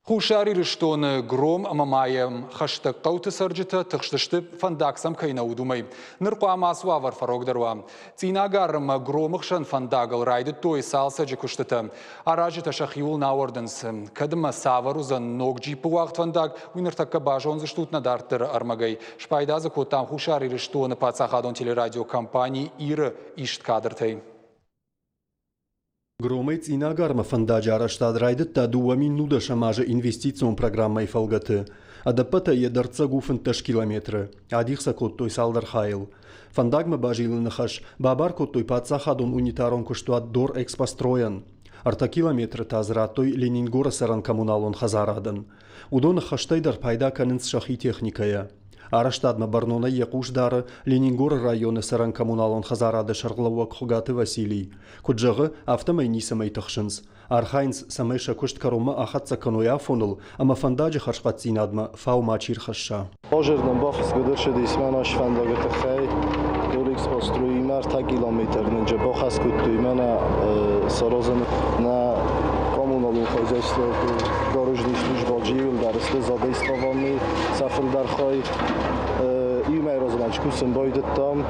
Хуссар Ирыстоны Гром ӕмӕ ма йӕм хӕстӕг хъӕуты цӕрджытӕ тыхстысты, фӕндаг сӕм кӕй нӕ уыд, уымӕй. Ныр хъуамӕ ацы уавӕр фӕрогдӕр уа. Цъинагар ӕмӕ Громы хсӕн фӕндагыл райдыдтой цалцӕджы куыстытӕ. Аразджытӕ сӕхиуыл нӕ ауӕрдынц. Кӕд ӕмӕ цавӕр уыдзӕн ног джиппы уагъд фӕндаг, уый ныртӕккӕ базондзыстут нӕ дарддӕры ӕрмӕгӕй. Спайда дзы кодтам Хуссар Ирыстоны паддзахадон телерадиокомпани «Ир-ы» ист кадртӕй. Громӕй Цъинагармӕ фӕндаджы арӕзтад райдыдта 2010 азы инвестицион программӕйы фӕлгӕты. Ӕдӕппӕтӕй йӕ дӕрддзӕг у 15 километры. Адих сӕ кодтой цалдӕр хайыл. Фӕндагмӕ базилыны хӕс бабар кодтой паддзахадон унитарон куыстуат Дорэкспостройӕн. Ӕртӕ километры та дзы радтой Ленингоры цӕрӕн-коммуналон хӕдзарадӕн. Уыдон ӕххӕстӕй дӕр пайда кӕнынц сӕхи техникӕйӕ. Арӕзтадмӕ бӕрнонӕй йӕ хъус дары Ленингоры районы цӕрӕн-коммуналон хӕдзарады сӕргълӕууӕг Хуыгаты Василий. Куыд зӕгъы, афтӕмӕй ницӕмӕй тыхсынц. Архайынц, цӕмӕй сӕ куыст кӕронмӕ ахӕццӕ кӕной афоныл ӕмӕ фӕндаджы хӕрзхъӕддзинадмӕ фау мачи рхӕсса. Пожарным бафысгӕдӕрсыдис мӕнӕ фӕндаджы тыххӕй. Дорэкспостроимӕ ӕртӕ километр нынджы бахӕс кодтой мӕнӕ саразын нӕ коммуналон хозяйство дорожный служба иууылдӕр сты задействованный сӕ фылдӕр хай. Иумӕ размӕ кусын байдыдтам.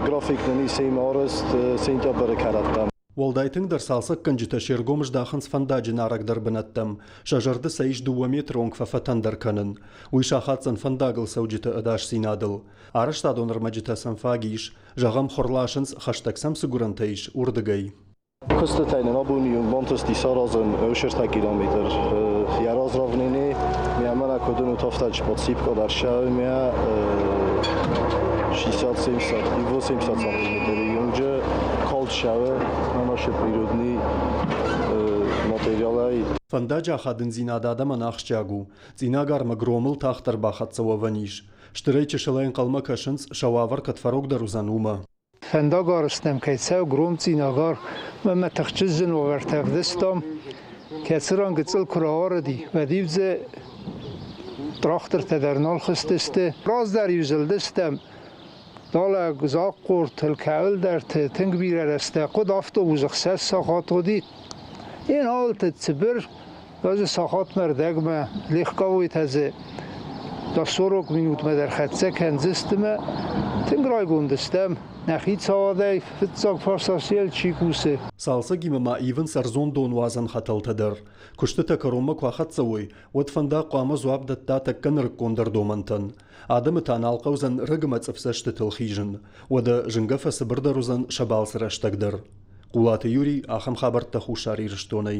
График нын ис арӕзт сентябры кӕрӕттӕм. Уӕлдай тынгдӕр цалцӕггӕнджытӕ се ргом здахынц фӕндаджы нарӕгдӕр бынӕттӕм, сӕ зӕрды сӕ ис дыууӕ метры онг фӕфӕтӕндӕр кӕнын. Уый сахаддзӕн фӕндагыл цӕуджыты ӕдасдзинадыл. Арӕзтадон ӕрмӕджытӕ сӕм фаг ис, зӕгъӕм, хуыр ласынц, хӕстӕг сӕм цы гуырӕнтӕ ис, уырдыгӕй. Куыстытӕй нын абоны бантысти саразын ӕвзӕртӕ километр. Йӕ разравнение мӕ кодын утафтач подсыпка дӕр мӕ 60-70 и 80 сантиметры юнджы калд шӕуы на наши природный материалӕй. Фӕндаджы ахадындзинад адӕмӕн ахсджиаг у. Цъинагармӕ Громыл тагъддӕр бахӕццӕ уӕвӕн ис. Стырӕй чысылӕй ӕнхъӕлмӕ кӕсынц, сӕ уавӕр кӕд фӕрогдӕр уыдзӕн, уымӕ. Фӕндагарӕзтӕм кӕй цӕуы Гром Цъинагар ӕмӕ тыхджын уавӕртӕ ӕвдыстам, кӕцы ран гыццыл куы рауарыди, уӕд-иу дзы трактортӕ дӕр нал хызтысты. Раздӕр-иу зылдыстӕм далӕ Захъхъортыл, кӕуылдӕрты тынг бирӕ рӕстӕг хъуыд, автобус ӕхсӕз сахат уыди. Ин цыбыр Ӕз сахатмӕ рдӕгмӕ легковойтӕ дзы до 40 минутмӕ дӕр хӕццӕ кӕндзысты мӕ тынг райгонд стӕм. Нӕ хицауадӕй фыццаг фарсасел чи кусы. Цалцӕгимӕ ма ивынц ӕрдзон донуадзӕн хӕтӕлтӕ дӕр. Куыстытӕ кӕронмӕ куы ахӕццӕ уой, уӕд фӕндаг хъуамӕ дзуапп дӕтта тӕккӕ нырыккондӕр домӕнтӕн. Адӕмы та нал хъӕудзӕн рыг ӕмӕ цъыфдзӕстытыл хизын. Уӕдӕ зынгӕ фӕцыбырдӕр уыдзӕн сӕ балцы рӕстӕг дӕр. Хъулаты Юрий ахӕм хабӕрттӕ Хуссар Ирыстонӕй.